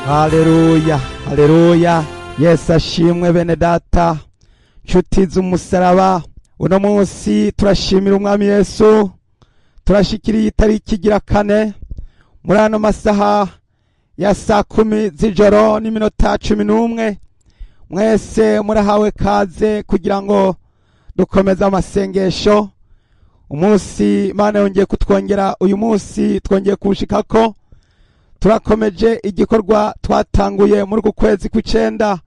Haleluya, haleluya. Yesu ashimwe. Bene data, nshuti z'umusaraba, uno munsi turashimira umwami Yesu. Turashikiriye itariki igira kane muri ano masaha ya saa 10 z'ijoro n'iminota 11. Mwese murahawe kaze kugira ngo dukomeze amasengesho. Umunsi Imana yongeye kutwongera, uyu munsi twongeye kuwushikako. Turakomeje igikorwa twatanguye muri uku kwezi kw'icenda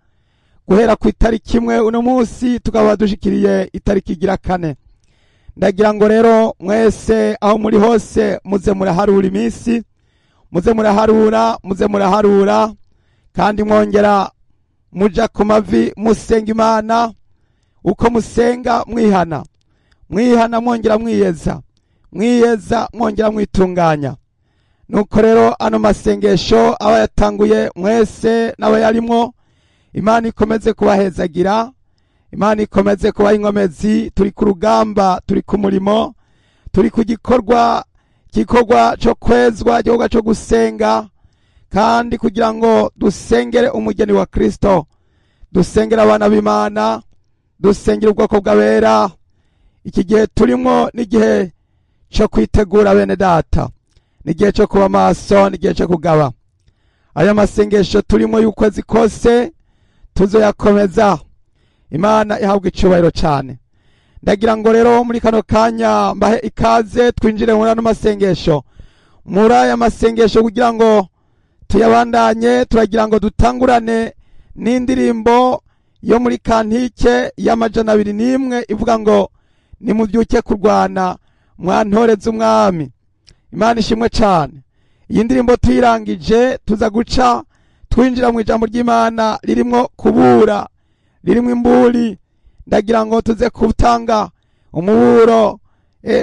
guhera ku itariki 1, uno munsi tukaba dushikiriye itariki igira kane. Ndagira ngo rero mwese aho muri hose muze muraharura iminsi, muze muraharura, muze muraharura, kandi mwongera muja ku mavi musenga Imana. Uko musenga mwihana, mwihana mwongera mwiyeza, mwiyeza mwongera mwitunganya. Nuko rero ano masengesho aba yatanguye mwese n'abayarimwo, Imana ikomeze kubahezagira, Imana ikomeze kubaha inkomezi. Turi ku rugamba, turi ku murimo, turi ku gikorwa, gikorwa cyo kwezwa, igikorwa cyo gusenga, kandi kugira ngo dusengere umugeni wa Kristo, dusengere abana b'Imana, dusengere ubwoko bw'abera. Iki gihe turimo n'igihe cyo kwitegura, bene data, n'igihe cyo kuba maso, n'igihe cyo kugaba. Aya masengesho turimo y'ukwezi kose tuzoyakomeza. Imana ihabwa icubahiro cyane. Ndagira ngo rero muri kano kanya mbahe ikaze twinjire muri ano masengesho. Muri aya masengesho kugira ngo tuyabandanye, turagira ngo dutangurane n'indirimbo yo muri kantike ya 201 ivuga ngo nimubyuke kurwana mwantoreze umwami. Imana ishimwe cyane. Iyi ndirimbo tuyirangije tuza guca twinjira mu ijambo ry'Imana ririmo kubura, ririmo imburi. Ndagira ngo tuze gutanga umuburo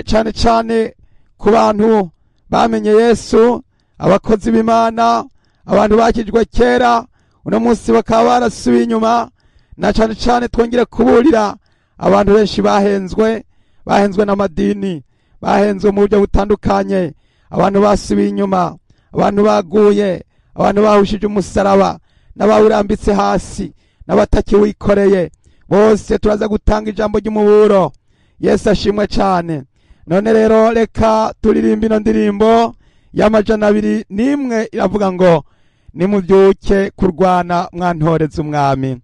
cyane cyane ku bantu bamenye Yesu, abakozi b'Imana, abantu bakijwe kera, uno munsi bakaba barasubiye inyuma, na cyane cyane twongere kuburira abantu benshi bahenzwe, bahenzwe n'amadini, bahenzwe mu buryo butandukanye, abantu basubiye inyuma, abantu baguye, abantu bahushije umusaraba, n'abawurambitse hasi, n'abatakiwikoreye. Bose turaza gutanga ijambo ry'umuburo. Yesu ashimwe cyane. None rero reka turirimbe ino ndirimbo ya 201 iravuga ngo nimubyuke kurwana mwantoreze umwami.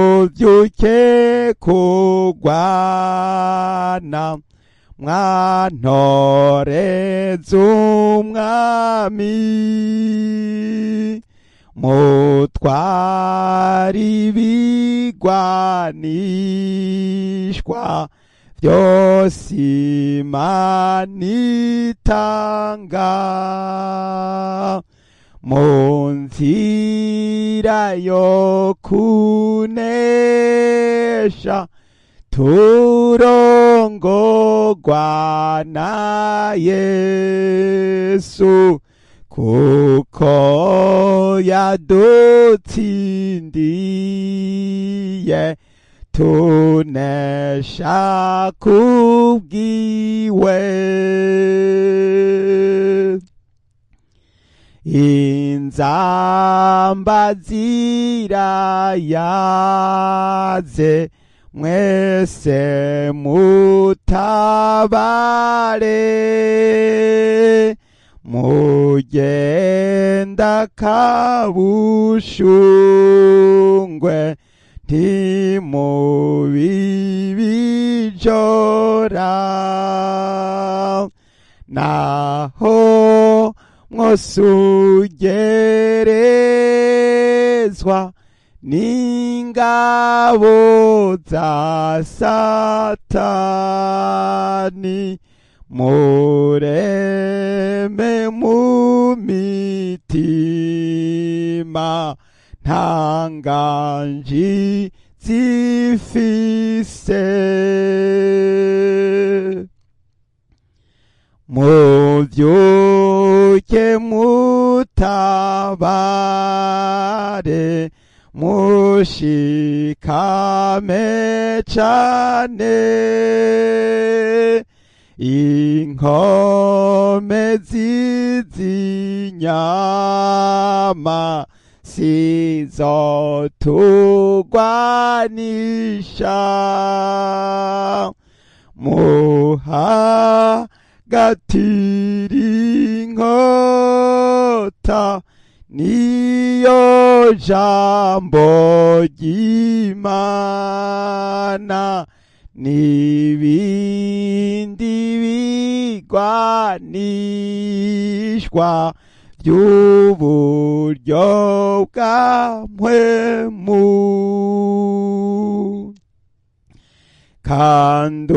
Nimubyuke kurwana mwantoreze umwami, mutwari ibigwanishwa byose Imana itanga, mu nzira yo kunesha turongorwa na Yesu, kuko yadutsindiye tunesha kubwiwe. Inzamba zirayaze mwese mutabare, mugenda kabushungwe ntimubibijora, naho mwosugerezwa n'ingabo za Satani, mureme mu mitima nta nganji zifise. Mubyuke mutabare, mushikame cane, Inkomezi z'inyama sizotugwanisha. Muhagatiri inkota niyo jambo ry'Imana, n'ibindi bigwanishwa by'uburyo bwa mpwemu. Kandi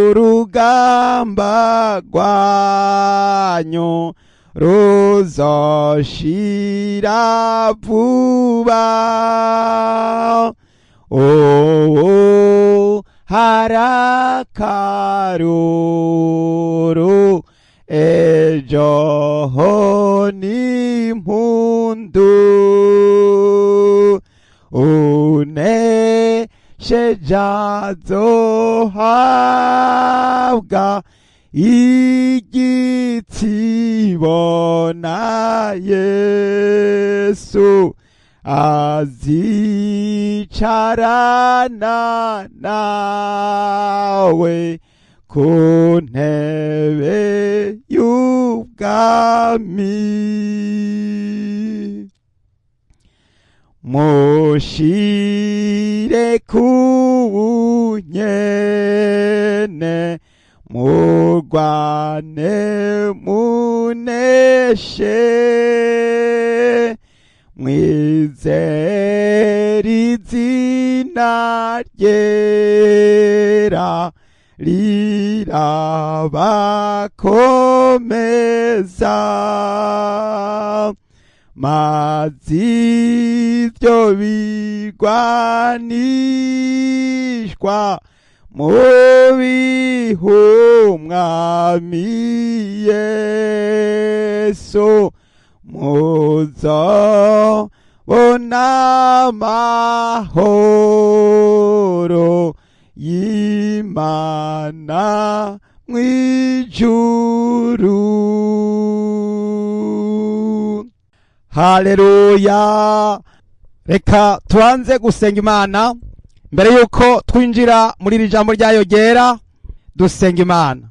urugamba rwanyu ruzoshira vuba, ubu harakaruru ejo ho n'impundu. Unesheje azohabwa igitsibo na Yesu, azicarana nawe ku ntebe y'ubwami. Mushire kunyene murwane muneshe, mwizere izina ryera rirabakomeza, maze ivyo bigwanishwa mubihe Umwami Yesu, muzobona amahoro y'Imana mw'ijuru. Haleluya! Reka tubanze gusenga Imana mbere yuko twinjira muri iri jambo ryayo ryera. Dusenga Imana.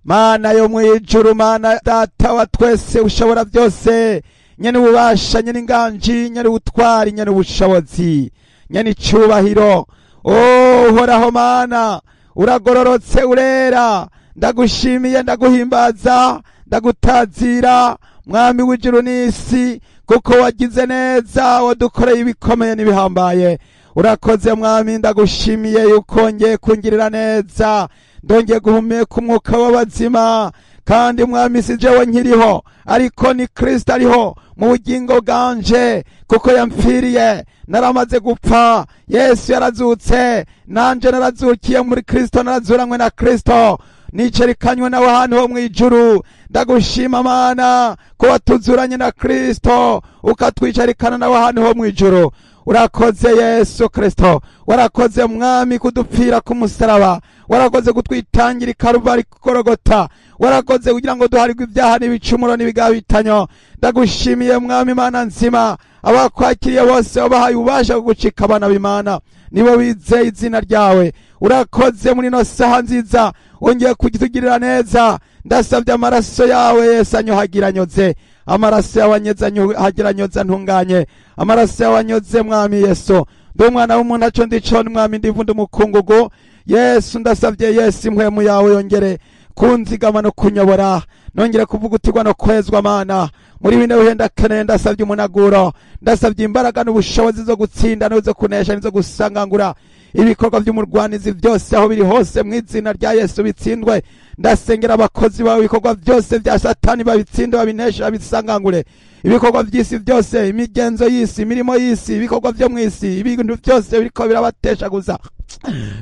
Mana yo mw'ijuru, Mana Data wa twese, ushobora byose, nyene ububasha, nyene inganji, nyene ubutwari, nyene ubushobozi, nyene icubahiro, Uhoraho Mana, uragororotse, urera. Ndagushimiye, ndaguhimbaza, ndagutazira, Mwami w'ijuru n'isi, kuko wagize neza, wadukoreye ibikomeye n'ibihambaye. Urakoze Mwami, ndagushimiye yuko ngeye kungirira neza, ndongeye guhumeka umwuka w'abazima. Kandi Mwami, si jewe nkiriho, ariko ni Kristo ariho mu bugingo bwanje, kuko yampfiriye. Naramaze gupfa, Yesu yarazutse, nanje narazukiye muri Kristo, narazuranywe na Kristo, nicarikanywe nawe ahantu ho mw'ijuru. Ndagushima Mana ko watuzuranye na Kristo, ukatwicarikana nawe ahantu ho mw'ijuru. Urakoze Yesu Kristo, warakoze Mwami kudupfira ku musaraba, warakoze kutwitangira i Karuvari Gorogota, warakoze kugira ngo duharirwe ibyaha n'ibicumuro n'ibigabitanyo. Ndagushimiye Mwami Mana nzima, abakwakiriye bose wabahaye ububasha bwo gucika abana b'Imana, nibo bizeye izina ryawe. Urakoze muri ino saha nziza wongeye kutugirira neza. Ndasabye amaraso yawe Yesu anyuhagira anyoze, amaraso yawe anyeze, anyuhagira, anyoze, ntunganye, amaraso yawe anyoze. Mwami Yesu, ndi umwana w'umuntu, aco ndico Mwami, ndivunda umukungugu. Yesu, ndasabye Yesu impwemu yawe yongere kunzigama no kunyobora, nongere kuvugutirwa no kwezwa. Mana, muri bino bihe ndakeneye, ndasabye umunaguro, ndasabye imbaraga n'ubushobozi zo gutsinda n'izo kunesha n'izo gusangangura ibikorwa by'umurwanizi byose aho biri hose, mu izina rya Yesu bitsindwe. Ndasengera abakozi bawe, ibikorwa byose bya Satani babitsinde, babineshe, babisangangure. Ibikorwa by'isi byose, imigenzo y'isi, imirimo y'isi, ibikorwa byo mu isi, ibintu byose biriko birabatesha gusa,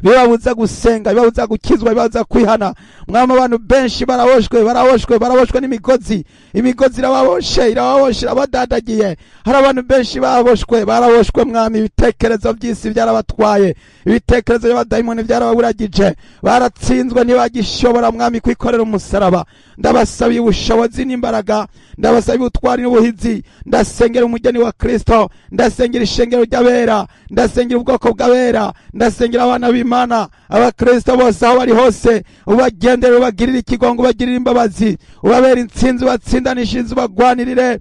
bibabuza gusenga, bibabuza gukizwa, bibabuza kwihana. Mwami, abantu benshi baraboshwe, baraboshwe, baraboshwe n'imigozi. Imigozi irababoshe, irababoshe, irabadadagiye. Hari abantu benshi baboshwe, baraboshwe Mwami. Ibitekerezo by'isi byarabatwaye, ibitekerezo by'abadayimoni byarababuragije, baratsinzwe, ntibagishobora Mwami kwikorera umusaraba. Ndabasabiye ubushobozi n'imbaraga, ndabasabiye ubutwari n'ubuhizi. Ndasengera umugeni wa Kristo, ndasengera ishengero ry'abera, ndasengera ubwoko bw'abera, ndasengera abana b'Imana, abakristo bose aho bari hose. Ubagendere, ubagirire ikigongo, ubagirire imbabazi, ubabere intsinzi, ubatsindanishirize, ubagwanirire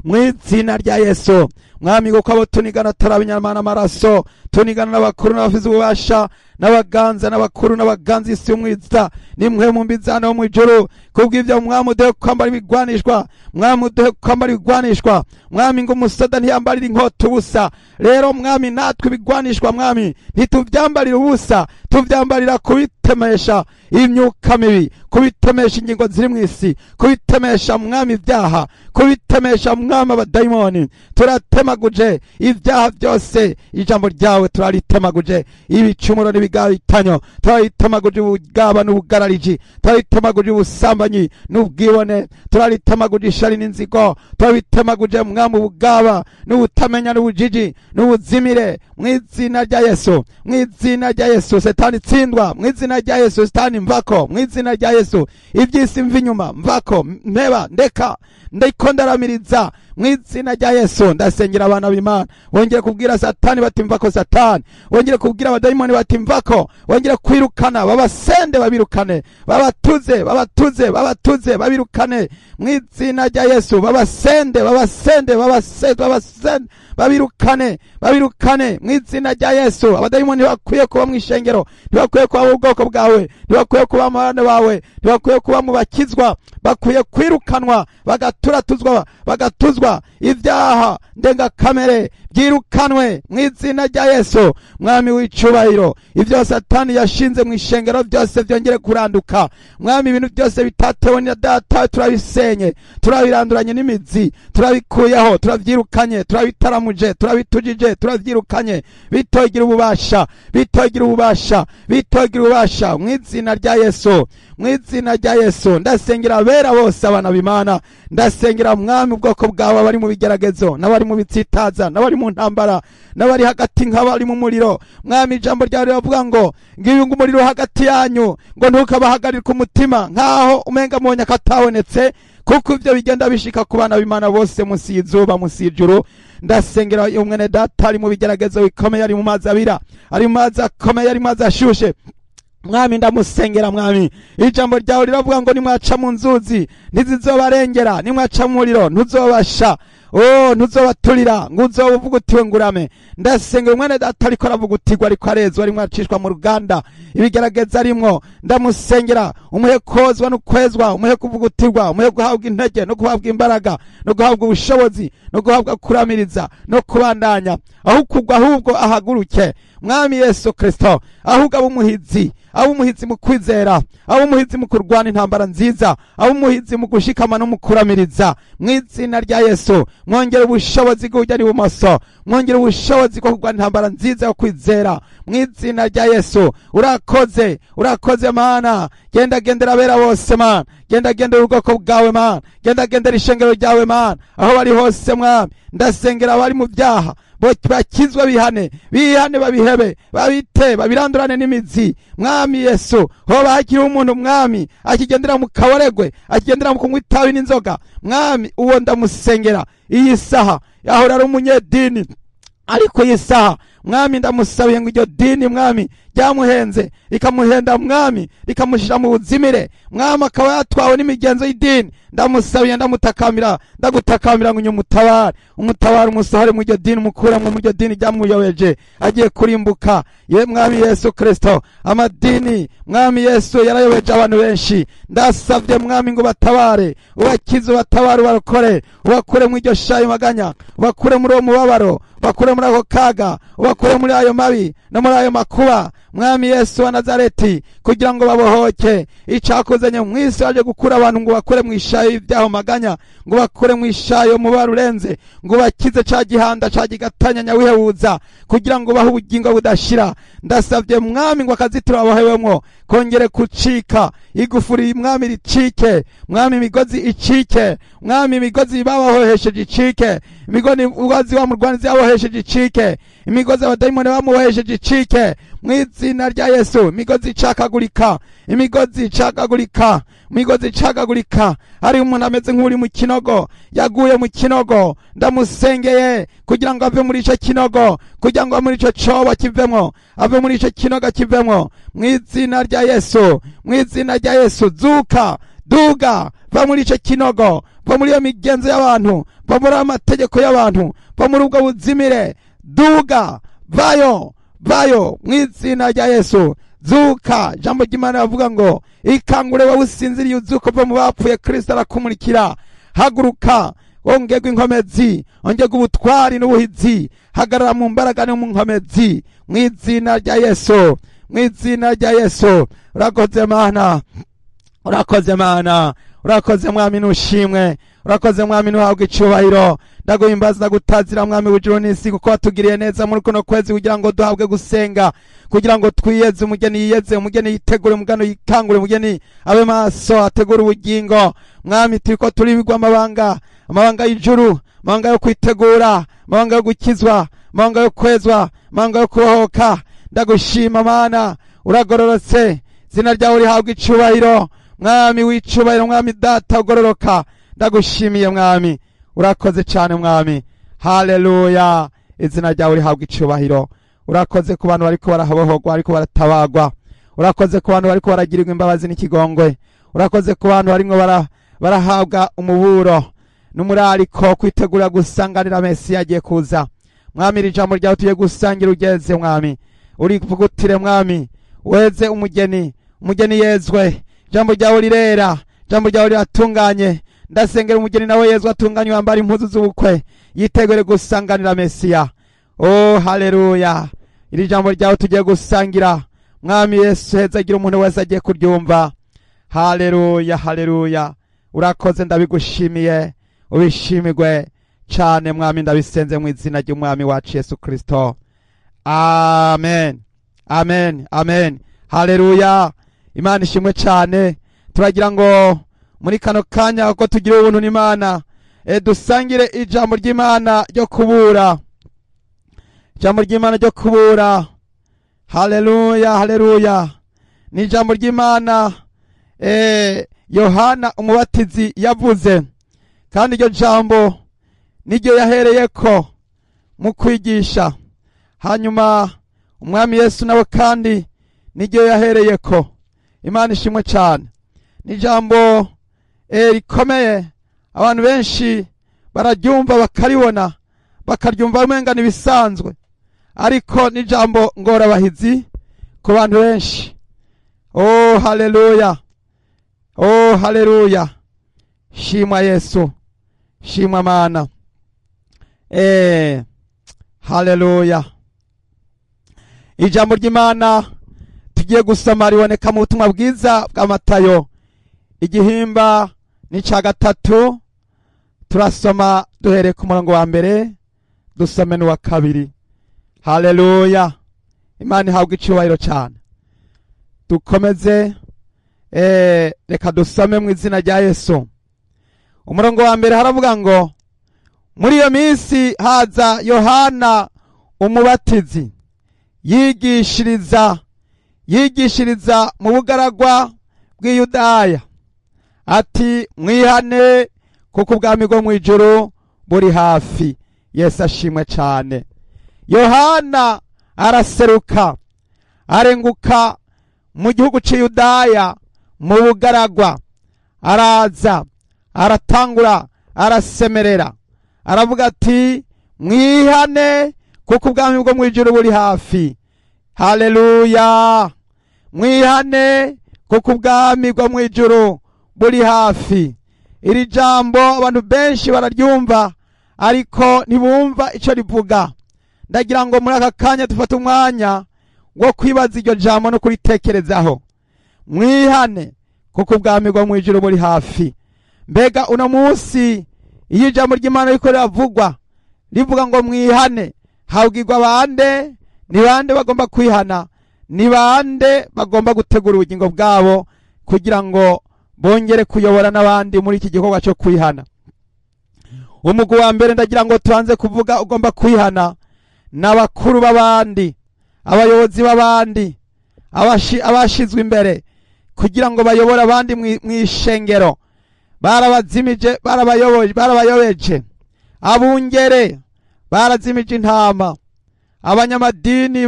mu izina rya Yesu. Mwami, kuko abo tunigana atari ab'inyama n'amaraso, tunigana n'abakuru n'abafise ububasha n'abaganza n'abakuru n'abaganza isi y'umwiza nimwe mu mbizana wo mw'ijuru. Kubw'ivyo Mwami, uduhe kwambara ibigwanishwa. Mwami, uduhe kwambara ibigwanishwa. Mwami, ngo umusoda ntiyambarira inkota ubusa. Rero Mwami, natwe ibigwanishwa Mwami ntituvyambarira ubusa, tuvyambarira kubitemesha imyuka mibi, kubitemesha ingingo ziri mw'isi, kubitemesha Mwami ibyaha, kubitemesha Mwami abadayimoni. Turatemaguje ibyaha byose, ijambo ryawe turaritemaguje, ibicumuro n'ibigabitanyo turaritemaguje, ubugaba n'ubugarariji turaritemaguje, ubusambanyi n'ubwibone turaritemaguje, ishari n'inzigo turabitemaguje Mwami, ubugaba n'ubutamenya n'ubujiji n'ubuzimire, mu izina rya Yesu. Mu izina rya Yesu, Satani tsindwa. Mu izina rya Yesu, Satani mvako. Mu izina rya Yesu, iby'isi mva inyuma, mvako, mpeba, ndeka, ndiko ndaramiriza. Mu izina rya Yesu, ndasengera abana b'Imana wongere kubwira Satani bati mvako. Satani, wongere kubwira abadayimoni bati mvako. Wongere kwirukana, babasende, babirukane, babatuze, babatuze, babatuze, babirukane mu izina rya Yesu. Babasende, babasende, babasende, babasende, babirukane, babirukane mu izina rya Yesu. Abadayimoni ntibakwiye kuba mu ishengero, ntibakwiye kuba mu bwoko bwawe, ntibakwiye kuba mu bana bawe, ntibakwiye kuba mu bakizwa. Bakwiye kwirukanwa, bagaturatuzwa, bagatuzwa. Ibyaha ndengakamere byirukanwe mu izina rya Yesu. Mwami w'icubahiro, ibyo Satani yashinze mu ishengero byose byongere kuranduka. Mwami, ibintu byose bitatewe na Data turabisenye, turabiranduranye n'imizi, turabikuyeho, turabyirukanye, turabitaramuje, turabitujije, turabyirukanye. Bitogira ububasha, bitogira ububasha, bitogira ububasha mu izina rya Yesu. Mu izina rya Yesu, ndasengera abera bose, abana b'Imana. Ndasengera Mwami ubwoko bwawe, abari mu bigeragezo n'abari mu bitsitaza n'abari mu ntambara n'abari hagati nk'abari mu muriro. Mwami, ijambo ryawe riravuga ngo ngiyo ngo umuriro hagati yanyu ngo ntukabahagarike umutima nkaho umenga mubonye akatabonetse, kuko ibyo bigenda bishika ku bana b'Imana bose munsi y'izuba, munsi y'ijuru. Ndasengera umwene Data ari mu bigeragezo bikomeye, ari mu mazi abira, ari mu mazi akomeye, ari mu mazi ashushe. Mwami, ndamusengera. Mwami, ijambo ryawe riravuga ngo nimwaca mu nzuzi ntizizobarengera, nimwaca mu muriro ntuzobasha, oh, ntuzobaturira, ngo uzoba uvugutiwe ngurame. Ndasengera umwene Data ariko aravugutirwa, ariko arezwa, arimwo acishwa mu ruganda, ibigerageza arimwo. Ndamusengera, umuhe kozwa no kwezwa, umuhe kuvugutirwa, umuhe guhabwa intege no guhabwa imbaraga no guhabwa ubushobozi no guhabwa kuramiriza no kubandanya, aho kugwa ahubwo ahaguruke. Mwami Yesu Kristo, ahubwo abe umuhizi, abe umuhizi mu kwizera, abe umuhizi mu kurwana intambara nziza, abe umuhizi mu gushikama no mu kuramiriza. Mu izina rya Yesu, mwongere ubushobozi bw'uburyo n'ibumoso, mwongere ubushobozi bwo kurwana intambara nziza yo kwizera, mu izina rya Yesu. Urakoze, urakoze Mana. Genda gendera abera bose Mana, genda gendera ubwoko bwawe Mana, genda gendera ishengero ryawe Mana aho bari hose. Mwami, ndasengera abari mu byaha bakizwe, bihane, bihane, babihebe, babite, babirandurane n'imizi. Mwami Yesu, hoba hakiri umuntu Mwami akigendera mu kaboregwe, akigendera mu kunywa itabi n'inzoga, Mwami uwo ndamusengera iyi saha. Yahora ari umunyedini, ariko iyi saha Mwami ndamusabiye ngo iryo dini Mwami ryamuhenze, rikamuhenda Mwami, rikamushyira mu buzimire, Mwami akaba yatwawe n'imigenzo y'idini, ndamusabiye, ndamutakamira, ndagutakambira ngo umutabare, umutabare, umusohore mu iryo dini, umukuramo mu iryo dini ryamuyobeje, agiye kurimbuka. Ye Mwami Yesu Kristo, amadini Mwami Yesu yarayobeje abantu benshi. Ndasabye Mwami ngo batabare, ubakize, ubatabare, ubarokore, ubakure mu iryo shayo maganya, ubakure muri uwo mubabaro, ubakure muri ako kaga, ubakure muri ayo mabi no muri ayo makuba. Mwami Yesu wa Nazareti, kugira ngo babohoke. Icakuzanye mu isi waje gukura abantu ngo bakure mu ishayo y'ibyaho maganya, ngo bakure mu ishayo mu barurenze, ngo bakize ca gihanda ca gigatanya nyawihebuza, kugira ngo bahe ubugingo budashira. Ndasabye Mwami ngo akazitiro babohewemwo kongere kucika, igufuri Mwami ricike, Mwami imigozi icike, Mwami imigozi babahohesheje icike, imigozi wa murwanizi yabohesheje icike, imigozi abadayimoni bamubohesheje icike, mu izina rya Yesu. Imigozi icakagurika, imigozi icakagurika, imigozi icakagurika. Hari umuntu ameze nk'uri mu kinogo, yaguye mu kinogo, ndamusengeye kugira ngo ave muri ico kinogo, kugira ngo muri ico cobo kivemwo, ave muri ico kinogo kivemwo, mu izina rya Yesu, mu izina rya Yesu. Zuka, duga, va muri ico kinogo, va muri iyo migenzo y'abantu, va muri amategeko y'abantu, va muri ubwo buzimire, duga, vayo, vayo, mu izina rya Yesu. Zuka. Jambo ry'Imana bavuga ngo ikangure wowe usinziriye, uzuka uva mu bapfuye, Kristo arakumurikira. Haguruka, wongerwe inkomezi, ongerwe ubutwari n'ubuhizi, hagarara mu mbaraga no mu nkomezi, mu izina rya Yesu, mu izina rya Yesu. Urakoze Mana, urakoze Mana, urakoze Mwami, nushimwe, urakoze Mwami, nuhabwe icubahiro. Ndaguhimbaza, ndagutazira Mwami w'ijuru n'isi, kuko watugiriye neza muri kuno kwezi, kugira ngo duhabwe gusenga, kugira ngo twiyeze, umugeni yiyeze, umugeni yitegure, umugeni yikangure, umugeni abe maso, ategure ubugingo. Mwami, turiko turibigwa amabanga, amabanga y'ijuru, amabanga yo kwitegura, amabanga yo gukizwa, amabanga yo kwezwa, amabanga yo kubohoka. Ndagushima Mana, uragororotse, izina ryawe rihabwa icubahiro, Mwami w'icubahiro, Mwami Data ugororoka. Ndagushimiye Mwami, urakoze cyane Mwami. Haleluya, izina ryawe rihabwa icubahiro. Urakoze ku bantu bariko barabohogwa, bariko baratabagwa. Urakoze ku bantu bariko baragirirwa imbabazi n'ikigongwe. Urakoze ku bantu barimwo barahabwa umuburo n'umurariko kwitegura gusanganira Mesiya agiye kuza. Mwami, iri jambo ryawe tugiye gusangira ugeze Mwami, urivugutire Mwami, weze umugeni, umugeni yezwe. Jambo ryawe rirera, jambo ryawe riratunganye. Ndasengera umugeni nawe yezwe, atunganye, wambara impuzu z'ubukwe, yitegure gusanganira Mesiya. Oh haleluya, iri jambo ryawe tugiye gusangira Mwami Yesu, hezagira umuntu wese agiye kuryumva. Haleluya, haleluya, urakoze, ndabigushimiye, ubishimirwe cyane Mwami, ndabisenze mu izina ry'Umwami wacu Yesu Kristo. Amen, amen, amen. Haleluya, Imana ishimwe cyane. Turagira ngo muri kano kanya ko tugira ubuntu n'Imana, dusangire ijambo ry'Imana ryo kubura, ijambo ry'Imana ryo kubura. Haleluya, haleluya. Ni ijambo ry'Imana Yohana umubatizi yavuze, kandi iryo jambo niryo yahereyeko mu kwigisha. Hanyuma Umwami Yesu nawe kandi niryo yahereyeko. Imana ishimwe cyane. Ni ijambo rikomeye, abantu benshi bararyumva bakaribona, bakaryumva umenga nibisanzwe, ariko ni ijambo ngorabahizi ku bantu benshi. Oh haleluya, oh haleluya. Shimwa Yesu, shimwa Mana. Haleluya. Ijambo ry'Imana tugiye gusoma riboneka mu butumwa bwiza bwa Matayo, igihimba ni ca 3. Turasoma duhereye ku murongo wa mbere, dusome n'uwa kabiri. Haleluya, Imana ihabwe icubahiro cyane. Dukomeze, reka dusome mu izina rya Yesu. Umurongo wa mbere haravuga ngo: muri iyo minsi haza Yohana umubatizi, yigishiriza mu bugaragwa bw'Iyudaya, ati mwihane kuko ubwami bwo mu ijuru buri hafi. Yesu ashimwe cyane. Yohana araseruka, arenguka mu gihugu c'Iyudaya mu bugaragwa, araza aratangura arasemerera, aravuga ati mwihane kuko ubwami bwo mu ijuru buri hafi. Haleluya, mwihane kuko ubwami bwo mu ijuru buri hafi. Iri jambo abantu benshi bararyumva, ariko ntibumva ico rivuga. Ndagira ngo muri aka kanya dufate umwanya wo kwibaza iryo jambo no kuritekerezaho. Mwihane kuko ubwami bwo mu ijuru buri hafi. Mbega uno munsi iyo ijambo ry'Imana riko riravugwa rivuga ngo mwihane, habwirwa bande? Ni bande bagomba kwihana? Ni bande bagomba gutegura ubugingo bwabo kugira ngo bongere kuyobora n'abandi muri iki gikorwa cyo kwihana? Umugwi wa mbere ndagira ngo tubanze kuvuga ugomba kwihana n'abakuru b'abandi, abayobozi b'abandi, abashizwe imbere kugira ngo bayobore abandi mw'ishengero. Barabazimije, barabayoboje, barabayobeje. Abungere barazimije intama. Abanyamadini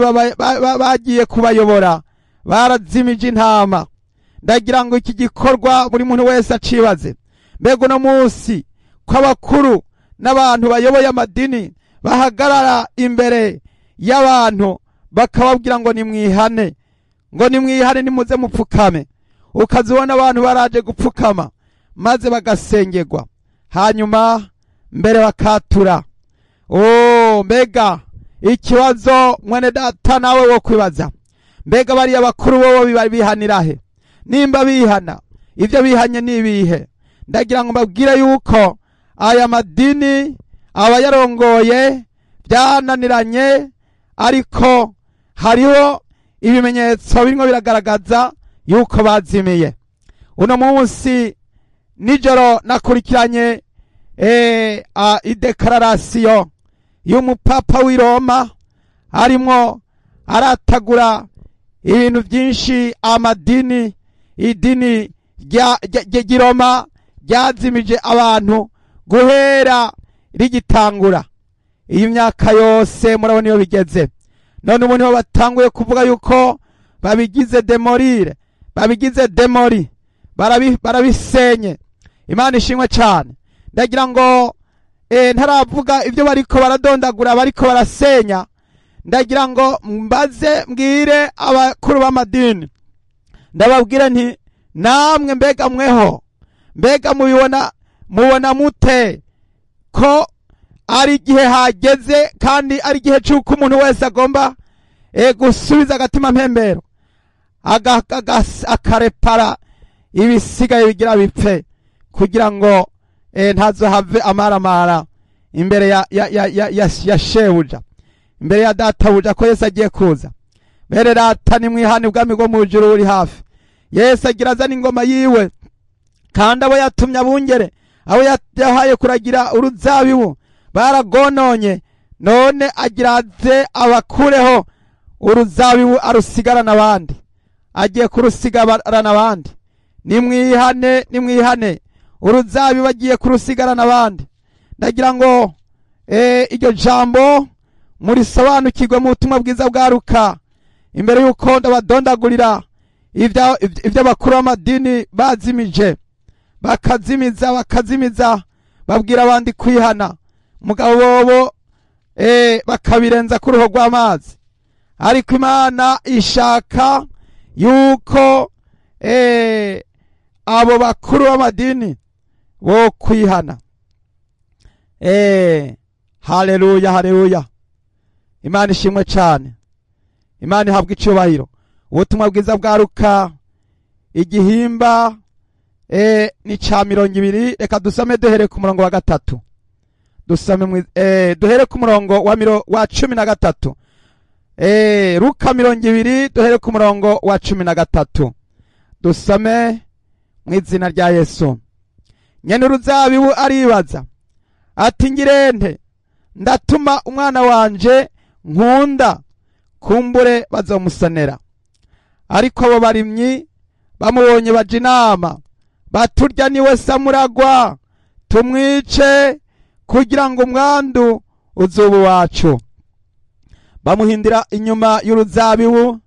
bagiye kubayobora barazimije intama. Ndagira ngo iki gikorwa buri muntu wese acibaze. Mbega uno munsi ko abakuru n'abantu bayoboye amadini bahagarara imbere y'abantu bakababwira ngo nimwihane, ngo nimwihane, nimuze mupfukame, ukazibona abantu baraje gupfukama maze bagasengerwa, hanyuma mbere bakatura. Oh, mbega ikibazo mwene data nawe wo kwibaza, mbega bariya bakuru bobo bihanira he? Nimba bihana, ivyo bihanye nibihe? Ndagira ngo mbabwire yuko aya madini abayarongoye byananiranye, ariko hariho ibimenyetso birimo biragaragaza yuko bazimiye. Uno munsi nijoro nakurikiranye idekararasiyo y'umupapa w'i Roma, arimo aratagura ibintu byinshi amadini, idini ry'i Roma ryazimije abantu guhera rigitangura. Iyi myaka yose murabona iyo bigeze. None ubu niho batanguye kuvuga yuko babigize demorire, babigize demori, barabisenye. Imana ishimwe cyane. Ndagira ngo ntaravuga ibyo bariko baradondagura, bariko barasenya, ndagira ngo mbaze mbwire abakuru b'amadini, ndababwira nti namwe mbega mweho, mbega mubibona, mubona mute ko ari igihe hageze kandi ari igihe cy'uko umuntu wese agomba gusubiza agatima mpembero, akarepara ibisigaye bigira bipfe, kugira ngo ntazohave amaramara imbere ya shebuja, imbere ya databuja, ko Yesu agiye kuza. Bere data nimwihane, ubwami bwo mu ijuru buri hafi. Yesu agira azana ingoma yiwe, kandi abo yatumye abungere, abo yahaye kuragira uruzabibu baragononye, none agira aze abakureho uruzabibu arusigarana abandi, agiye kurusigarana abandi. Nimwihane, nimwihane, uruzabibu agiye kurusigarana abandi. Ndagira ngo iryo jambo murisobanukirwe mu butumwa bwiza bwa Luka, imbere yuko ndabadondagurira ibyo abakuru b'amadini bazimije, bakazimiza, bakazimiza, babwira abandi kwihana, mugabo bobo bakabirenza ku ruho rw'amazi. Ariko Imana ishaka yuko abo bakuru b'amadini bo kwihana. Haleluya, haleluya. Imana ishimwe cyane. Imana ihabwa icyubahiro. Ubutumwa bwiza bwa Luka igihimba ni ca 20. Reka dusome duhere ku murongo wa 3. Dusome duhere ku murongo wa 13. Luka 20 duhere ku murongo wa 13. Dusome mu izina rya Yesu. Nyene uruzabibu aribaza ati ngirente, ndatuma umwana wanje nkunda, kumbure bazomusonera. Ariko abo barimyi bamubonye baja inama, baturya niwe samuragwa, tumwice kugira ngo umwandu uzuba wacu. Bamuhindira inyuma y'uruzabibu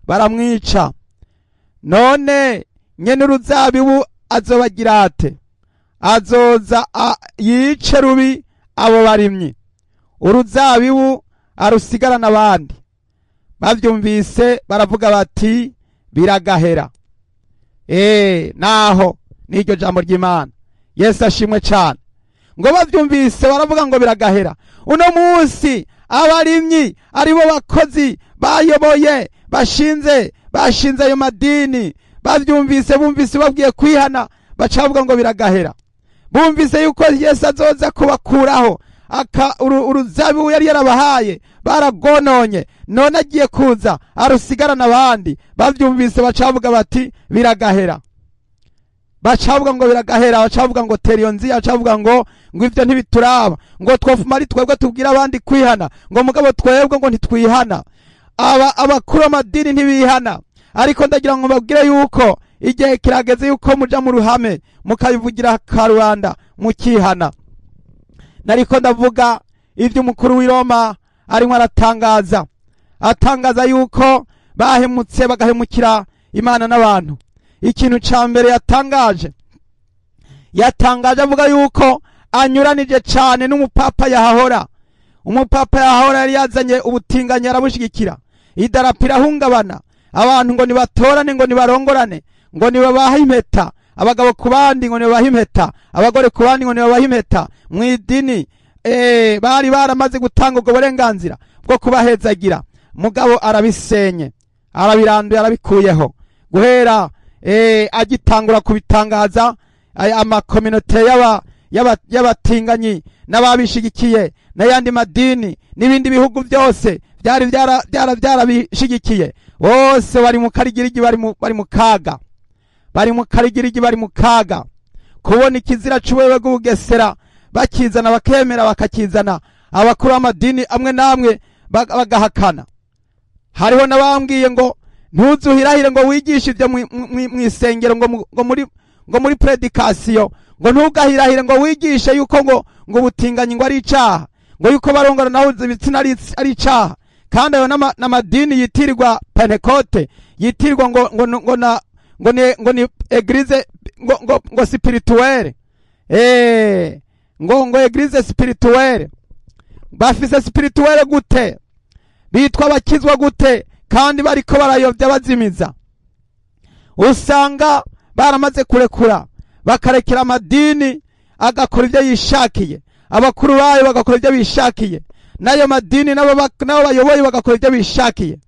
baramwica. None nyene uruzabibu azobagira ate? Azoza yice rubi abo barimyi, uruzabibu arusigarana abandi. Bavyumvise baravuga bati biragahera. Naho niryo jambo ry'Imana. Yesu ashimwe cyane. Ngo bavyumvise baravuga ngo biragahera. Uno munsi abarimyi aribo bakozi bayoboye, Bashinze ayo madini, bavyumvise, bumvise babwiye kwihana, bacavuga ngo biragahera. Bumvise yuko Yesu azoza kubakuraho uruzabibu yari yarabahaye, baragononye, none agiye kuza arusigarana abandi. Bavyumvise bacavuga bati biragahera, bacavuga ngo biragahera, bacavuga ngo tera iyo nziya, bacavuga ngo ivyo ntibituraba, ngo twofuma ari twebwe tubwira abandi kwihana, ngo mugabo twebwe ngo ntitwihana. Abakuru amadini ntibihana. Ariko ndagira ngo mbabwire yuko igihe kirageze yuko muja mu ruhame mukabivugira karubanda mukihana. Nariko ndavuga ivyo umukuru w'i Roma arimo aratangaza, atangaza yuko bahemutse bagahemukira Imana n'abantu. Ikintu ca mbere yatangaje avuga yuko anyuranije cane n'umupapa yahahora. Umupapa yahahora yari yazanye ubutinganyi arabushigikira, idarapo irahungabana, abantu ngo nibatorane, ngo nibarongorane, ngo nibabahe impeta, abagabo ku bandi ngo nibabahe impeta, abagore ku bandi ngo nibabahe impeta. Mu idini bari baramaze gutanga ubwo burenganzira bwo kubahezagira, mugabo arabisenye, arabiranduye, arabikuyeho. Guhera agitangura kubitangaza, amakominote y'abatinganyi n'ababishigikiye n'ayandi madini n'ibindi bihugu byose byari byarabishigikiye, bose bari mu karigirigi, bari mu kaga, bari mu karigirigi, bari mu kaga. Kubona ikizira c'ubuyobe bw'ubugesera bakizana, bakemera bakakizana, abakuru b'amadini amwe namwe bagahakana. Hariho n'abambwiye ngo ntuzuhirahire ngo wigishe ibyo mw'isengero, ngo muri predikasiyo, ngo ntugahirahire ngo wigishe yuko ngo ubutinganyi ngo ari icaha, ngo yuko barongora naho ibitsina ari icaha. Kandi ayo n'amadini yitirirwa Pentekote, yitirirwa ngo ni eglise ngo spirituelle, ngo eglise spirituelle. Bafise spirituelle gute? Bitwa abakizwa gute kandi bariko barayobya bazimiza? Usanga baramaze kurekura, bakarekera amadini agakora ibyo yishakiye, abakuru bayo bagakora ibyo bishakiye, n'ayo madini nabo bayoboye bagakora ibyo bishakiye,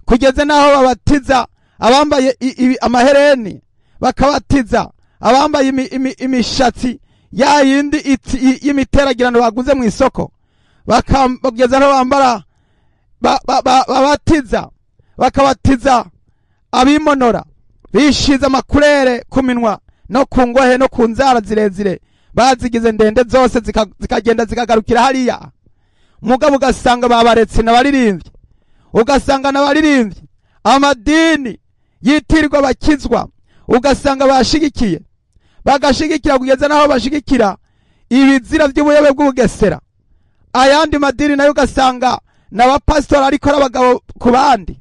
kugeza naho babatiza abambaye amahereni, bakabatiza abambaye imishatsi ya yindi y'imiteragirano baguze mu isoko, bakageza naho bambara babatiza, bakabatiza abimonora bishize amakurere ku minwa no ku ngohe no ku nzara zirezire, bazigize ndende zose zikagenda zikagarukira hariya. Mugabo ugasanga babaretse n'abaririmbyi, ugasanga n'abaririmbyi amadini yitirirwa bakizwa, ugasanga bashigikiye, bagashigikira kugeza naho bashigikira ibizira by'ubuyobe bw'ubugesera. Ayandi madini nayo ugasanga n'abapastori ariko abagabo ku bandi,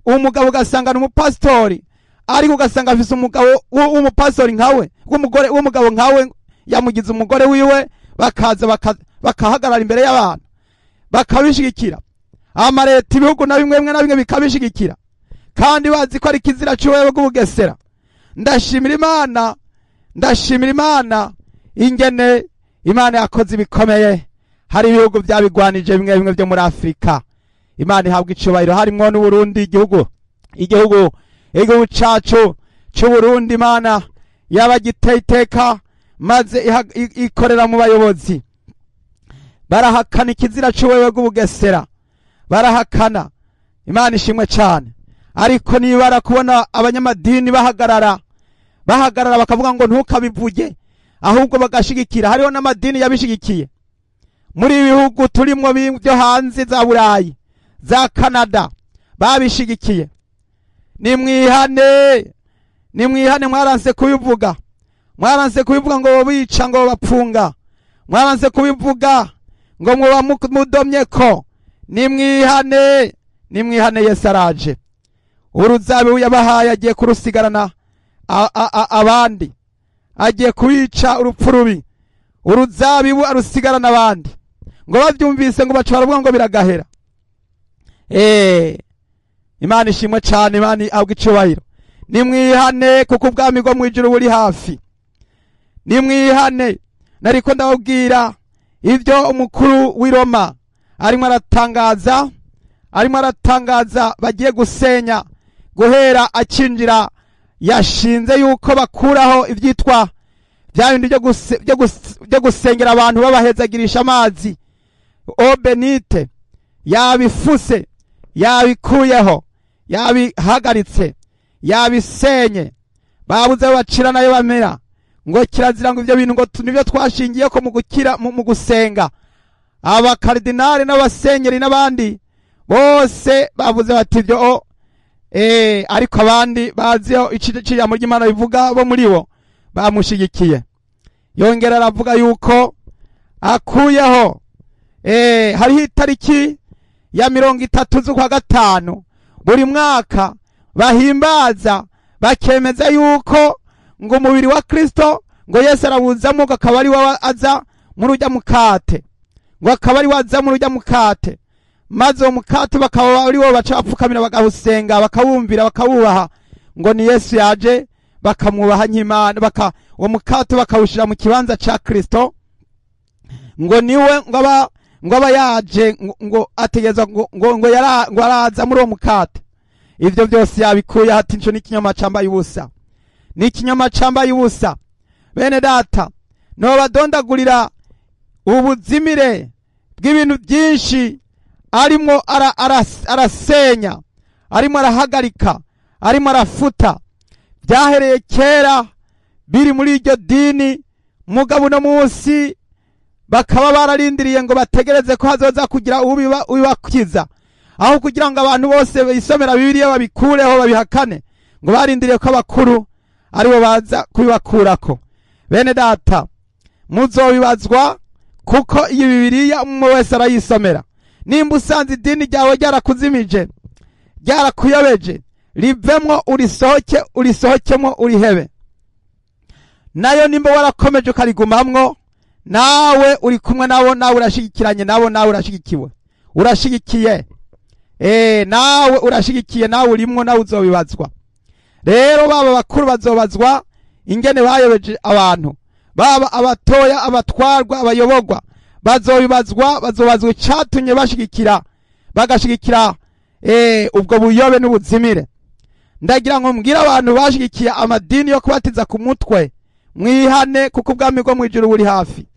umugabo ugasanga n'umupastori, ariko ugasanga afise umugabo w'umupastori nkawe, w'umugore w'umugabo nkawe, yamugize umugore wiwe, bakaza bakahagarara imbere y'abantu bakabishigikira. Amareta ibihugu na bimwe na bimwe bikabishigikira, kandi bazi ko ari kizira cy'ubuyobe bw'ubugesera. Ndashimira Imana, ndashimira Imana ingene Imana yakoze ibikomeye. Hari ibihugu byabigwanije bimwe bimwe byo muri Afrika, Imana ihabwa icubahiro, harimwo n'Uburundi, igihugu cacu c'Uburundi. Imana yabagiteye iteka maze ikorera mu bayobozi. Barahakana ikizira c'ubuyobe bw'ubugesera, barahakana. Imana ishimwe cyane. Ariko nibara kubona abanyamadini bahagarara bakavuga ngo ntukabivuge, ahubwo bagashigikira. Hariho n'amadini yabishigikiye muri ibihugu turimwo byo hanze, za Burayi, za Canada, babishigikiye. Nimwihane, nimwihane, mwaranse kubivuga, mwaranse kubivuga ngo bica, ngo bapfunga, mwaranse kubivuga ngo muba mudomye ko. Nimwihane, nimwihane, Yesu araje. Uruzabibu yabahaye agiye kurusigarana abandi, agiye kubica urupfu rubi. Uruzabibu arusigarana abandi, ngo bavyumvise ngo baca baravuga ngo biragahera. Imana ishimwe cyane, Imana ihabwa icubahiro. Nimwihane kuko ubwami bwo mu ijuru buri hafi. Nimwihane. Nariko ndababwira ivyo umukuru w'i Roma arimo aratangaza, arimo aratangaza bagiye gusenya. Guhera akinjira yashinze yuko bakuraho ibyitwa bya bindi byo gusengera abantu babahezagirisha amazi, obenite, yabifuse, yabikuyeho, yabihagaritse, yabisenye. Babuze bacira nayo bamera ngo kirazira, ngo ibyo bintu ngo nibyo twashingiye ko mu gukira, mu gusenga. Abakaridinali n'abasenyeri n'abandi bose bavuze bati ibyo, ariko abandi baziho ijambo ry'Imana bivuga bo muri bo bamushigikiye. Yongera aravuga yuko akuyeho, hariho itariki ya 30 z'ukwa gatanu buri mwaka bahimbaza, bakemeza yuko ngo umubiri wa Kristo ngo Yesu arawuzamo, ngo akaba ari we aza muri ujya mukate, ngo akaba ari we aza muri ujya mukate, maze uwo mukate bakaba ari wo baca bapfukamira, bagawusenga, bakawumvira, bakawubaha, ngo ni Yesu yaje, bakamwubaha nk'Imana, baka uwo mukate bakawushira mu kibanza ca Kristo, ngo niwe ngo aba yaje, ngo ategeza ngo ngo yara ngo araza muri uwo mukate. Ivyo byose yabikuye ati nco n'ikinyoma cambaye ubusa, n'ikinyoma cambaye ubusa. Bene data, no badondagurira ubuzimire bw'ibintu byinshi arimo arasenya, arimo arahagarika, arimo arafuta, byahereye kera biri muri iryo dini. Mugabo no munsi bakaba bararindiriye ngo bategereze ko hazoza kugira ubibakiza, aho kugira ngo abantu bose bisomera Bibiliya babikureho babihakane, ngo barindiriye ko abakuru aribo baza kubibakurako. Bene data, muzobibazwa, kuko iyi Bibiliya umwe wese arayisomera. Nimba usanze idini ryawe ryarakuzimije, ryarakuyobeje, rivemwo, urisohoke, urisohokemwo, urihebe. Nayo nimba warakomeje ukarigumamwo, nawe uri kumwe nabo, nawe urashigikiranye nabo, nawe urashigikiwe, urashigikiye, nawe urashigikiye, nawe urimwo, nawe uzobibazwa. Rero baba bakuru bazobazwa ingene bayobeje abantu, baba abatoya, abatwarwa, abayobogwa bazobibazwa, bazobazwa icatumye bashigikira, bagashigikira ubwo buyobe n'ubuzimire. Ndagira ngo mbwire abantu bashigikiye amadini yo kubatiza ku mutwe, mwihane, kuko ubwami bwo mu ijuru buri hafi.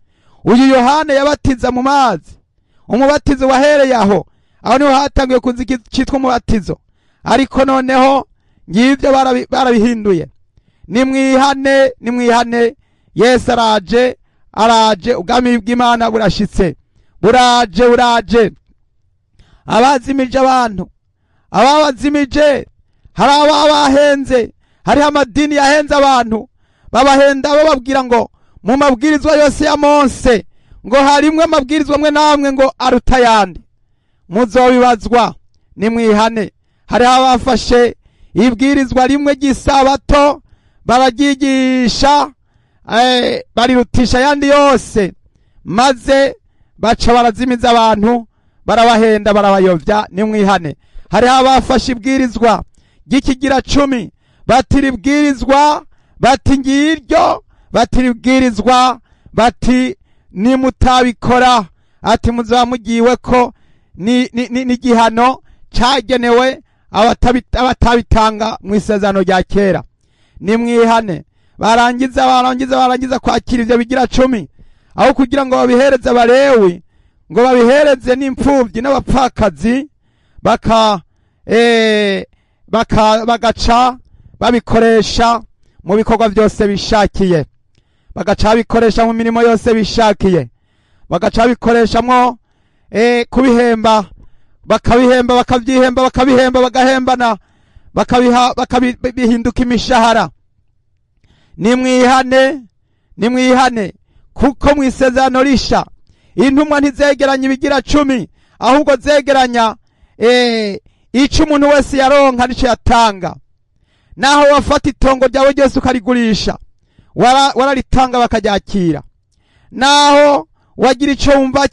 Uyu Yohane yabatiza mu mazi, umubatizo wahereye aho, aho niho hatangiye kuza icitwa umubatizo, ariko noneho ngibyo barabihinduye. Nimwihane, nimwihane, Yesu araje, araje, ubwami bw'Imana burashitse, buraje, buraje. Abazimije abantu, ababazimije, hari ababahenze, hariho amadini yahenze abantu, babahenda bababwira ngo mu mabwirizwa yose ya Mose ngo harimwe amabwirizwa amwe namwe ngo aruta ayandi. Muzobibazwa, nimwihane. Hariho abafashe ibwirizwa rimwe ry'isabato bararyigisha, barirutisha ayandi yose, maze baca barazimiza abantu, barabahenda, barabayovya. Nimwihane. Hariho abafashe ibwirizwa ry'ikigira 10, batira ibwirizwa, bati ngiryo, batira ibwirizwa, bati nimutabikora, ati muzaba mugiwe ko n'igihano cagenewe abatabitanga mu isezerano rya kera. Nimwihane. Barangiza kwakira ivyo bigira 10, aho kugira ngo babihereze abalewi, ngo babihereze n'imfuvyi n'abapfakazi, bagaca babikoresha mu bikorwa byose bishakiye, bagaca babikoresha mu mirimo yose bishakiye, bagaca babikoreshamo kubihemba, bakabihemba, bakabyihemba, bakabihemba, bagahembana, bakabiha, bakabihinduka imishahara. Nimwihane, nimwihane, kuko mu isezerano risha intumwa ntizegeranya ibigira 10, ahubwo zegeranya ico umuntu wese yaronka nico yatanga. Naho wafata itongo ryawe ryose ukarigurisha, wararitanga bakaryakira. Naho wagira ico wumva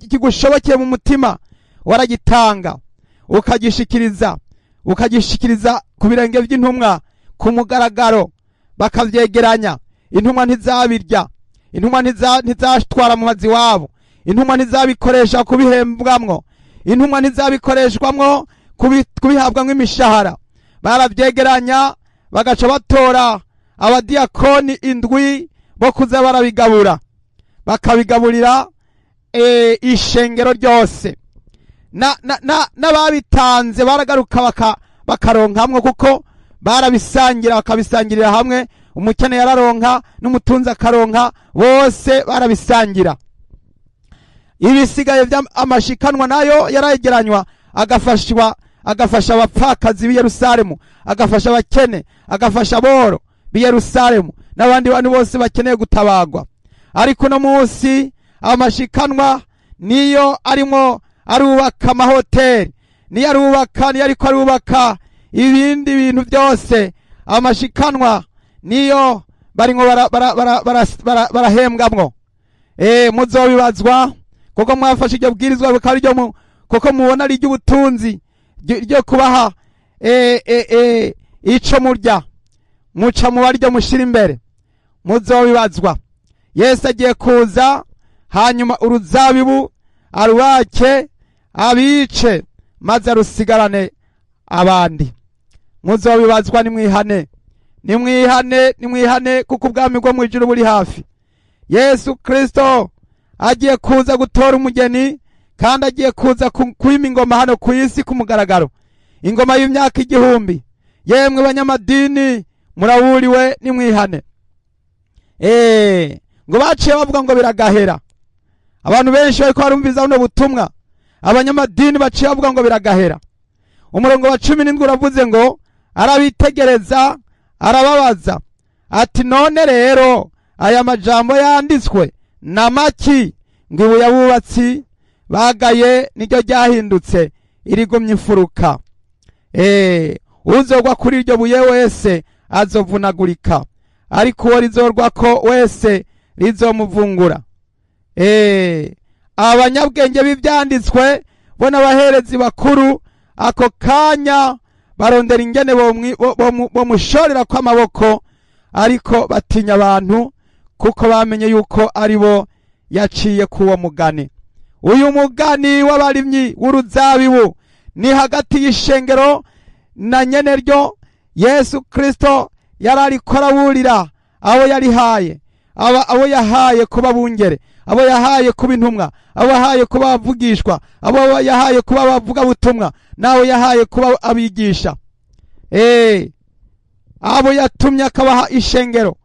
kigushobokeye mu mutima, waragitanga, ukagishikiriza ku birenge by'intumwa ku mugaragaro, bakavyegeranya. Intumwa ntizabirya, intumwa ntizatwara mu mazi wabo, intumwa ntizabikoresha kubihembwamwo. Intumwa ntizabikoreshwamwo kubihabwamwo imishahara. Barabyegeranya bagaca batora abadiyakoni 7 bo kuza barabigabura, bakabigaburira ishengero ryose. N'ababitanze baragaruka bakaronkamwo, kuko barabisangira, bakabisangirira hamwe. Umukene yararonka n'umutunzi akaronka, bose barabisangira. Ibisigaye by'amashikanwa nayo yarayegeranywa, agafasha abapfakazi b'i Yerusalemu, agafasha abakene, agafasha aboro b'i Yerusalemu n'abandi bantu bose bakeneye gutabagwa. Ariko no munsi amashikanwa niyo arimo arubaka amahoteli, niyo arubaka, niyo ariko arubaka ibindi bintu byose. Amashikanwa niyo barimo barahembwamwo. Muzobibazwa kuko mwafashe iryo bwirizwa, bikaba iryo kuko mubona ari iry'ubutunzi, ryo kubaha ico murya, muca mu baryo mushira imbere. Muzobibazwa. Yesu agiye kuza, hanyuma uruzabibu arubake, abice, maze arusigarane abandi. Muzobibazwa. Nimwihane, nimwihane, nimwihane, kuko ubwami bwo mu ijuru buri hafi. Yesu Kristo agiye kuza gutora umugeni, kandi agiye kuza kwima ingoma hano ku isi ku mugaragaro, ingoma y'imyaka 1000. Yemwe banyamadini, murawuriwe, nimwihane. Ngo baciye bavuga ngo biragahera. Abantu benshi bariko barumviza buno butumwa, abanyamadini baciye bavuga ngo biragahera. Umurongo wa 17 uravuze ngo arabitegereza, arababaza ati none rero aya majambo yanditswe na maki, ngo ibuye abubatsi bagaye niryo ryahindutse irigumye imfuruka. Uzogwa kuri iryo buye wese azovunagurika, ariko uwo rizorwako wese rizomuvungura. Abanyabwenge b'ibyanditswe bo n'abaherezi bakuru ako kanya barondera ingene bomushorera kw'amaboko, ariko batinya abantu, kuko bamenye yuko ari bo yaciye kuwo mugani. Uyu mugani w'abarimyi w'uruzabibu ni hagati y'ishengero na nyeneryo. Yesu Kristo yarariko arawurira abo yarihaye, abo yahaye kuba bungere, abo yahaye kuba intumwa, abo yahaye kuba abavugishwa, abo yahaye kuba abavugabutumwa, n'abo yahaye kuba abigisha. Abo yatumye akabaha ishengero.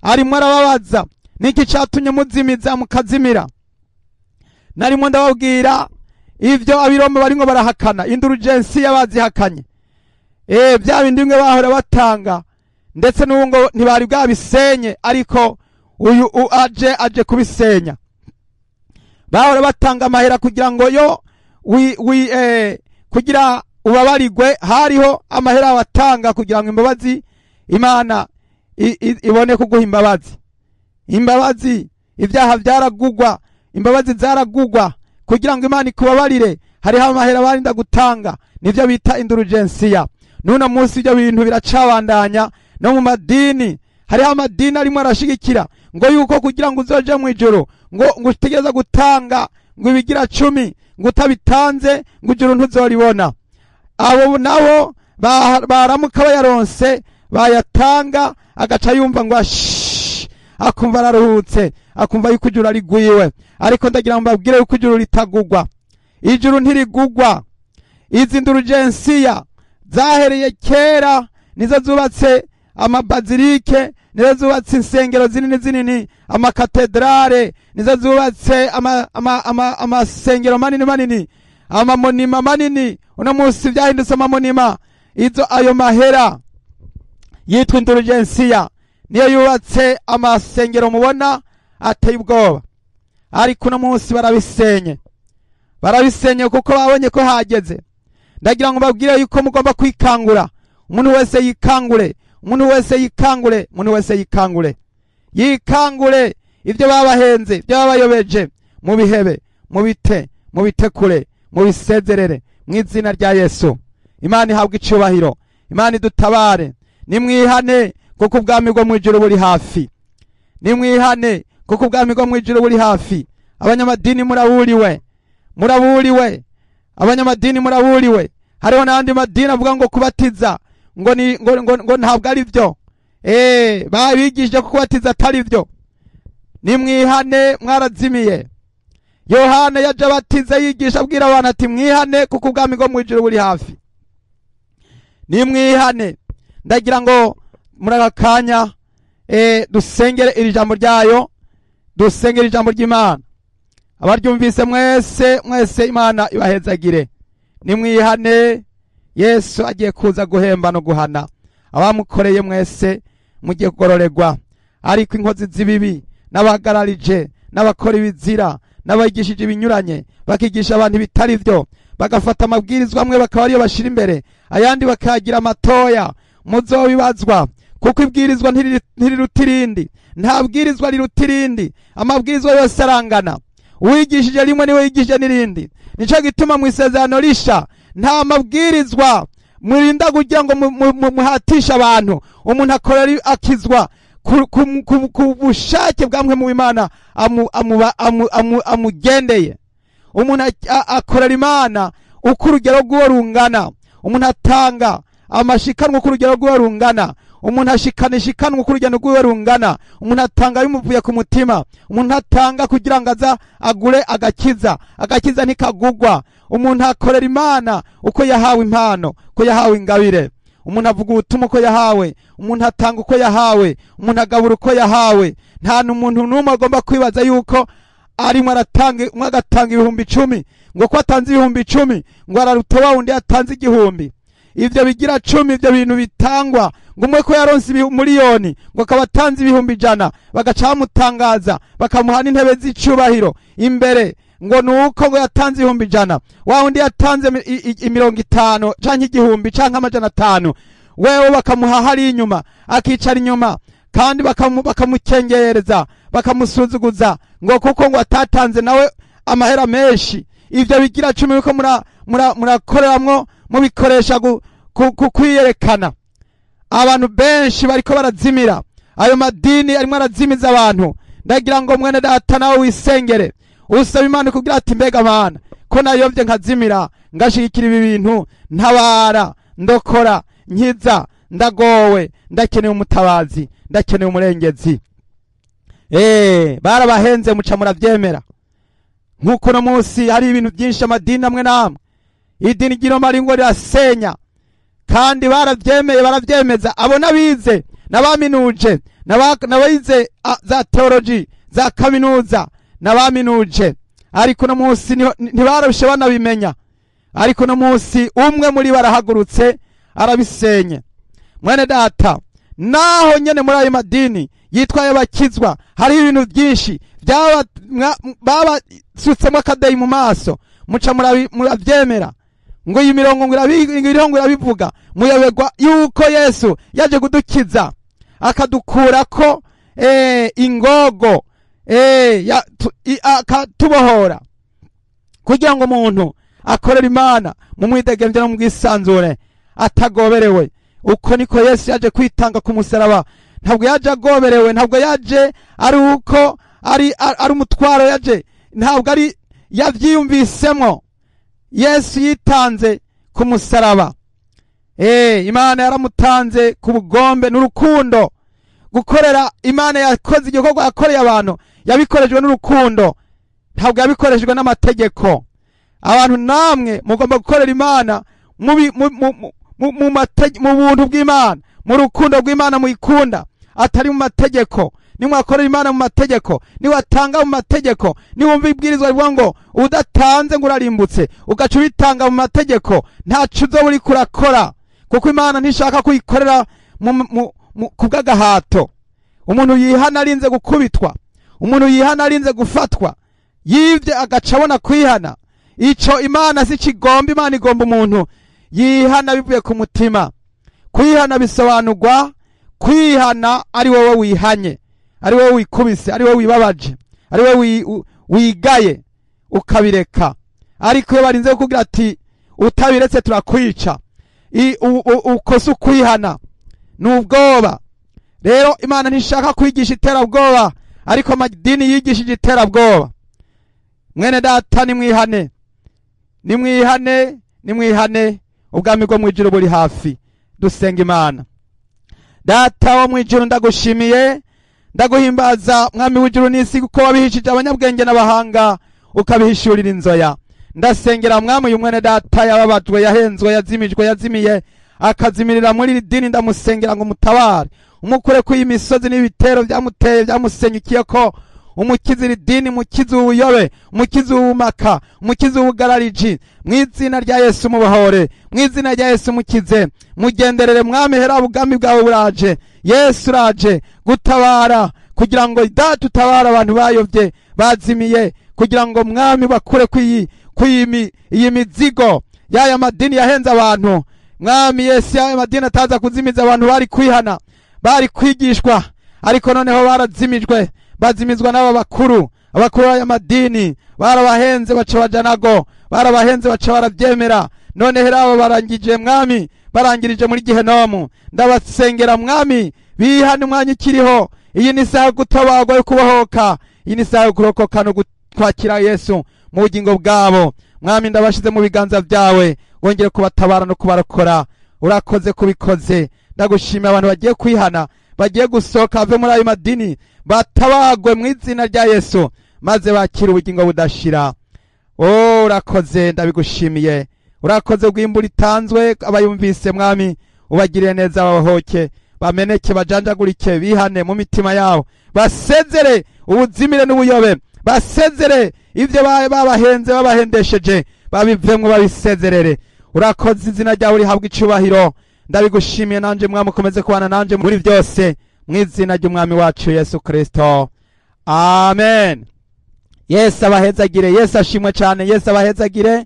Arimo arababaza, niki catumye muzimiza mukazimira? Narimo ndababwira ivyo abiroma barimwo barahakana, indulgensi y'abazihakanye. Bya bindi bimwe bahora batanga, ndetse n'ubu ngo ntibari bwabisenye, ariko uyu aje kubisenya. Bahora batanga amahera kugira ngo yo kugira ubabarigwe, hariho amahera batanga kugira ngo imbabazi Imana ibone kuguha imbabazi. Imbabazi, ibyaha byaragugwa, imbabazi zaragugwa kugira ngo Imana ikubabarire. Hariho amahera barinda gutanga, nivyo bita indulgensia. Nuno munsi ibyo bintu biracabandanya no mu madini. Hariho amadini arimo arashigikira ngo yuko kugira ngo uzoje mu ijuru ngo utegereza gutanga ngo ibigira 10, ngo utabitanze ngo ijuru ntuzoribona. Abo nabo baramuka bayaronse bayatanga, agaca yumva ngo akumva araruhutse, akumva yuko ijuru ari gwiwe. Ariko ndagira ngo mbabwire yuko ijuru ritagugwa, ijuru ntirigugwa. Izi indulgensia zahereye kera, nizo zubatse amabazilike, nizo zubatse insengero zinini zinini, amakatedrale, nizo zubatse amasengero manini manini, amamonima manini. Uno munsi byahindutse amamonima. Izo ayo mahera yitwa indulgensia niyo yubatse amasengero mubona ateye ubwoba. Ariko uno munsi barabisenye, barabisenye kuko babonye ko hageze. Ndagira ngo mbabwire yuko mugomba kwikangura. Umuntu wese yikangure, umuntu wese yikangure, umuntu wese yikangure, yikangure. Ibyo babahenze, ibyo babayobeje, mubihebe, mubite, mubitekure, mubisezerere mu izina rya Yesu. Imana ihabwe icubahiro, Imana idutabare. Nimwihane kuko ubwami bwo mu ijuru buri hafi. Nimwihane kuko ubwami bwo mu ijuru buri hafi. Abanyamadini muraburiwe, muraburiwe. Abanyamadini muraburiwe. Hariho n'andi madini avuga ngo kubatiza ngo ni ngo ntabwo ari byo. Babigishije ko kubatiza atari byo. Nimwihane, mwarazimiye. Yohana yaje abatiza yigisha abwira abantu ati mwihane kuko ubwami bwo mu ijuru buri hafi. Nimwihane. Ndagira ngo muri aka kanya dusengere iri jambo ryayo, dusengere ijambo ry'Imana. Abaryumvise mwese mwese Imana ibahezagire. Nimwihane, Yesu agiye kuza guhemba no guhana abamukoreye mwese mugiye kugororerwa. Ariko inkozi z'ibibi n'abahagararije n'abakora ibizira n'abigishije ibinyuranye bakigisha abantu ibitari byo, bagafata amabwirizwa amwe bakaba ariyo bashira imbere, ayandi bakayagira amatoya, muzobibazwa. Kuko ibwirizwa ntiriruta irindi, nta bwirizwa riruta irindi, amabwirizwa yose arangana. Uwigishije rimwe niwe yigishije n'irindi. Nico gituma mu isezerano risha nta mabwirizwa murinda kugira ngo muhatishe abantu. Umuntu akora akizwa ku bushake bwamwe mu Imana amugendeye. Umuntu akorera Imana uko urugero rw'uwo rungana. Umuntu atanga amashikanwa uko urugero rw'uwo rungana. Umuntu ashikana ishikanwa uko urugero rw'uwo rungana. Umuntu atanga bimuvuye ku mutima. Umuntu atanga kugira ngo aza agure agakiza. Agakiza ntikagugwa. Umuntu akorera Imana uko yahawe impano, uko yahawe ingabire. Umuntu avuga ubutumwa uko yahawe. Umuntu atanga uko yahawe. Umuntu agabura uko yahawe. Nta n'umuntu n'umwe agomba kwibaza yuko arimo aratanga, umwe agatanga 10,000 ngo ko atanze 10,000 ngo araruta wa wundi yatanze 1,000. Ivyo bigira 10, ivyo bintu bitangwa ngo umwe ko yaronse miliyoni ngo akaba atanze 100,000, bagaca bamutangaza bakamuha n'intebe z'icubahiro imbere ngo nuko ngo yatanze 100,000. Wa wundi yatanze 50 canke 1,000 canke 500, wewe bakamuha hari inyuma, akicara inyuma, kandi bakamukengereza, bakamusuzuguza ngo kuko ngo atatanze nawe amahera menshi. Ivyo bigira 10 yuko murakoreramwo mubikoresha kwiyerekana. Abantu benshi bariko barazimira. Ayo madini arimo arazimiza abantu. Ndagira ngo mwene data nawe wisengere, usaba Imana kugira ati mbega Mana ko nayovye nkazimira ngashigikira ibi bintu, ntabara, ndokora, nkiza, ndagowe, ndakeneye umutabazi, ndakeneye umurengezi. Barabahenze muca muravyemera. Nkuko no munsi hari ibintu byinshi amadini amwe namwe, idini ry'Iroma ringo rirasenya, kandi baravyemeye baravyemeza. Abo nabize nabaminuje, nabize za theology za kaminuza nabaminuje, ariko no munsi ntibarushe banabimenya. Ariko no munsi umwe muri barahagurutse arabisenye. Mwene data, naho nyene muri ayo madini yitwa y'abakizwa hari ibintu byinshi babasutsemo akadeyi mu maso, muca muravyemera ngo iyi mirongo ngo irabivuga, muyoberwa yuko Yesu yaje kudukiza akadukurako ingogo, akatubohora kugira ngo umuntu akorere Imana mu mwidegemvye no mu bwisanzure atagoberewe. Uko niko Yesu yaje kwitanga ku musaraba. Ntabwo yaje agoberewe, ntabwo yaje ari uko ari umutwaro yaje, ntabwo ari yavyiyumvisemo. Yesu yitanze ku musaraba. Imana yaramutanze ku bugombe n'urukundo. Gukorera Imana yakoze igikorwa yakoreye abantu, yabikorejwe n'urukundo, ntabwo yabikorejwe n'amategeko. Abantu namwe mugomba gukorera Imana mu buntu bw'Imana, mu rukundo rw'Imana muyikunda, atari mu mategeko. Nimwakorera Imana mu mategeko, niwatanga mu mategeko, niwumva ibwirizwa rivuga ngo udatanze ngo urarimbutse, ugaca ubitanga mu mategeko, ntaco uzoba uriko urakora, kuko Imana ntishaka kuyikorera ku bw'agahato. Umuntu yihana arinze gukubitwa, umuntu yihana arinze gufatwa, yivye agaca abona kwihana. Ico Imana si kigomba. Imana igomba umuntu yihana bivuye ku mutima. Kwihana bisobanurwa kwihana ari wowe wihanye, ari wowe wikubise, ari wowe wibabaje, ari wowe wigaye ukabireka. Ariko iyo barinze kugira ati utabiretse turakwica, ukosa ukwihana n'ubwoba. Rero Imana ntishaka kwigisha iterabwoba, ariko amadini yigishije iterabwoba. Mwene data nimwihane. Nimwihane, nimwihane, ubwami bwo mwijuru buri hafi. Dusenga Imana. Data wo mwijuru, ndagushimiye, ndaguhimbaza mwami w'ijuru n'isi, kuko wabihishije abanyabwenge n'abahanga ukabihishurira inzoya. Ndasengera mwami uyu mwene data yababajwe, yahenzwe, yazimijwe, yazimiye, akazimirira muri iri dini. Ndamusengera ngo umutabare, umukure ku iyi misozi n'ibitero byamuteye, byamusenyukiye ko umukize iri dini, umukize ubuyobe, umukize ubumaka, umukize ubugarariji. Mu izina rya Yesu mubohore, mu izina rya Yesu mukize, mugenderere mwami. Hera ubwami bwawe buraje, Yesu uraje gutabara, kugira ngo Data utabara abantu bayobye, bazimiye, kugira ngo mwami bakure kuyi iyi mizigo y'aya madini yahenze abantu. Mwami Yesu, y'aya madini ataza kuzimiza abantu, bari kwihana, bari kwigishwa, ariko noneho barazimijwe, bazimizwa n'aba bakuru, abakuru b'aya madini barabahenze, baca bajanago, barabahenze, baca barabyemera. None hera abo barangije mwami, barangirije muri gehenomu. Ndabasengera mwami, bihane umwanya ukiriho. Iyi ni isaha yo gutabarwa, yo kubohoka, iyi ni isaha yo kurokoka no kwakira Yesu mu bugingo bwabo. Mwami, ndabashize mu biganza byawe, wongere kubatabara no kubarokora. Urakoze kubikoze, ndagushimiye. Abantu bagiye kwihana, bagiye gusohoka bave muri ayo madini, batabagwe mu izina rya Yesu, maze bakire ubugingo budashira. Oh, urakoze, ndabigushimiye. Urakoze bw'imbura itanzwe, abayumvise mwami ubagiriye neza, babahoke, bameneke, bajanjagurike, bihane mu mitima yabo, basezere ubuzimire n'ubuyobe, basezere ibyo babahenze, babahendesheje, babivemwo, babisezerere. Urakoze, izina ryawe rihabwa icubahiro. Ndabigushimiye nanje mwami, ukomeze kubana nanje muri byose, mu izina ry'umwami wacu Yesu Kristo, amen. Yesu abahezagire. Yesu ashimwe cyane. Yesu abahezagire.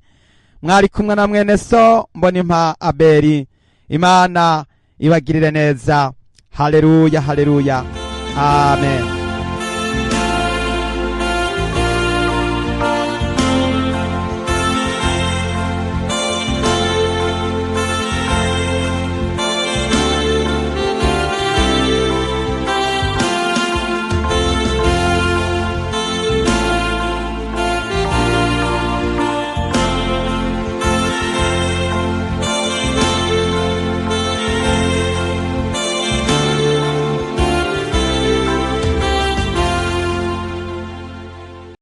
Mwari kumwe na mwene so Mbonimpa Abeli. Imana ibagirire neza. Haleluya, haleluya, amen.